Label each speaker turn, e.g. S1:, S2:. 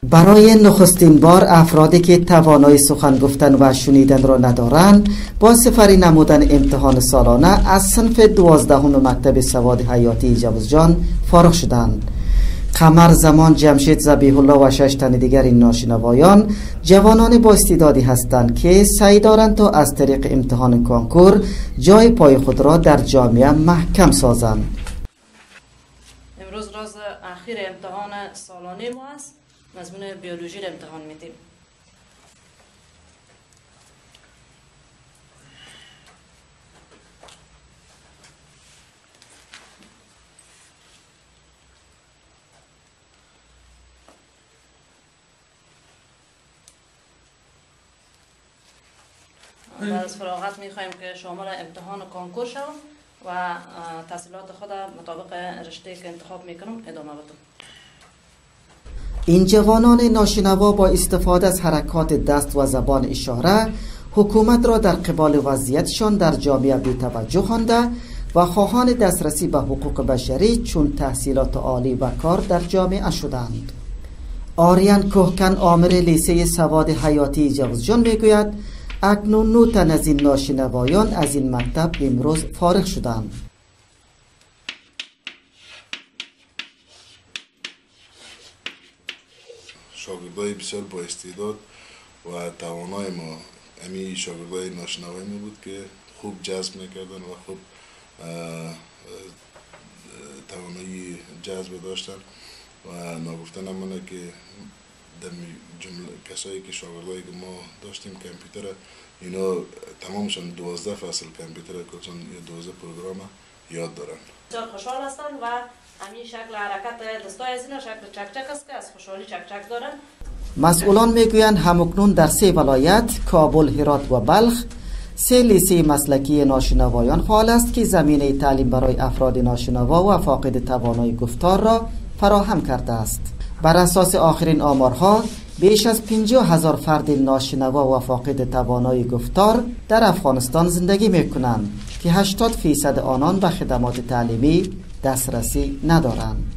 S1: برای نخستین بار افرادی که توانایی سخن گفتن و شنیدن را ندارند با سپری نمودن امتحان سالانه از صنف 12 مکتب سواد حیاتی جوزجان فارغ شدند. قمر زمان، جمشید، ذبیح الله و 6 تن دیگر این ناشنوایان جوانان با استعدادی هستند که سعی دارند تا از طریق امتحان کنکور جای پای خود را در جامعه محکم سازند.
S2: امروز روز اخیر امتحان سالانه ما است. مضمون بیولوژی را امتحان میدیم. بعد از فراغت میخوایم که شامل امتحان کنکور شوم و تحصیلات خود مطابق رشته که انتخاب میکنم ادامه بدم.
S1: این جوانان ناشنوا با استفاده از حرکات دست و زبان اشاره حکومت را در قبال وضعیتشان در جامعه بی‌توجه خوانده و خواهان دسترسی به حقوق بشری چون تحصیلات عالی و کار در جامعه شدند. آریان کوهکن، آمر لیسه سواد حیاتی جوزجان، میگوید اکنون 9 تن از این ناشنوایان از این مکتب امروز فارغ شدند.
S3: شاگردای بسیار با استعداد و توانای ما، امی شاگردای ناشنوای ما بود که خوب جذب میکردن و خوب توانایی جذب داشتن و ناگفته نمانه که در جمله کسایی که شاگردایی که ما داشتیم کامپیوتر اینا تمامشان 12 فصل کامپیوتر کلشان یا 12 پروگرام یاد دارن.
S2: بسیار خوشحال هستن و همین شکل حرکت دستای از اینا شکل چک چک است که از خوشحالی چک چک دارن.
S1: مسئولان میگویند همکنون در 3 ولایت کابل، هرات و بلخ 3 لیسه مسلکی ناشنوایان فعال است که زمینه تعلیم برای افراد ناشنوا و فاقد توانایی گفتار را فراهم کرده است. بر اساس آخرین آمارها بیش از 50,000 فرد ناشنوا و فاقد توانایی گفتار در افغانستان زندگی میکنند که 80% آنان به خدمات تعلیمی دسترسی ندارند.